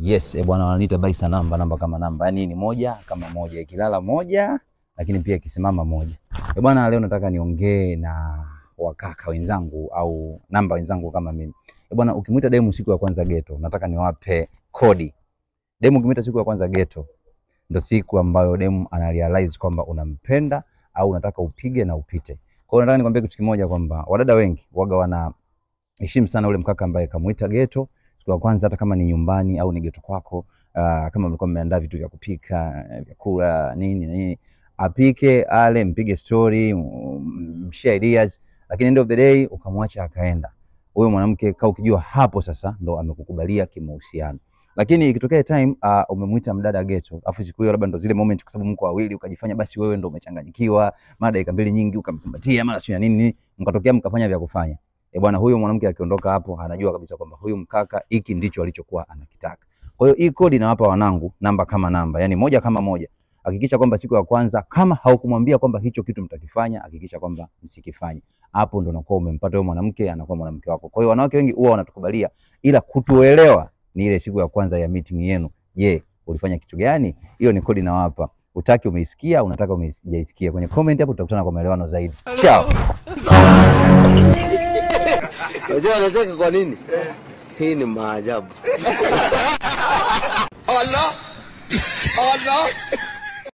Yes, bwana wananiita Baisa namba, namba kama namba. Yaani ni moja kama moja, ikilala moja, lakini pia ikisimama moja. Bwana leo nataka niongee na wakaka wenzangu au namba wenzangu kama mimi. Bwana ukimuita demu siku ya kwanza ghetto, nataka niwape kodi. Demu ukimuita siku ya kwanza ghetto, ndo siku ambayo demu anarealize kwamba unampenda au unataka upige na upite. Kwa hiyo nataka nikwambie kitu kimoja kwamba wadada wengi waga wana heshimu sana ule mkaka ambaye kamuita ghetto siku ya kwanza, hata kama ni nyumbani au ni ghetto kwako, kama mlikuwa mmeandaa vitu vya kupika, vyakula, nini nini, apike, ale, mpige story, mshare ideas, lakini end of the day ukamwacha akaenda. Huyo mwanamke kama ukijua hapo sasa ndo amekukubalia kimahusiano. Lakini ikitokea time umemuita mdada ghetto, afu siku hiyo labda ndo zile moment kwa sababu mko wawili ukajifanya basi wewe ndo umechanganyikiwa, mara dakika mbili nyingi ukamkumbatia, mara sio nini, mkatokea mkafanya vya kufanya. Bwana huyo mwanamke akiondoka hapo anajua kabisa kwamba huyu mkaka hiki ndicho alichokuwa anakitaka. Kwa hiyo hii kodi nawapa wanangu namba kama namba, yani moja kama moja. Hakikisha kwamba siku ya kwanza kama haukumwambia kwamba hicho kitu mtakifanya, hakikisha kwamba msikifanye. Hapo ndo unakuwa umempata huyo mwanamke, anakuwa mwanamke wako. Kwa hiyo wanawake wengi huwa wanatukubalia, ila kutuelewa ni ile siku ya kwanza ya meeting yenu. Je, ulifanya kitu gani? Hiyo ni kodi nawapa. Utaki umeisikia, unataka umeisikia. Kwenye comment hapo tutakutana kwa maelewano zaidi. Ciao. Unajua anacheka kwa nini? Hii ni maajabu. Allah! Allah!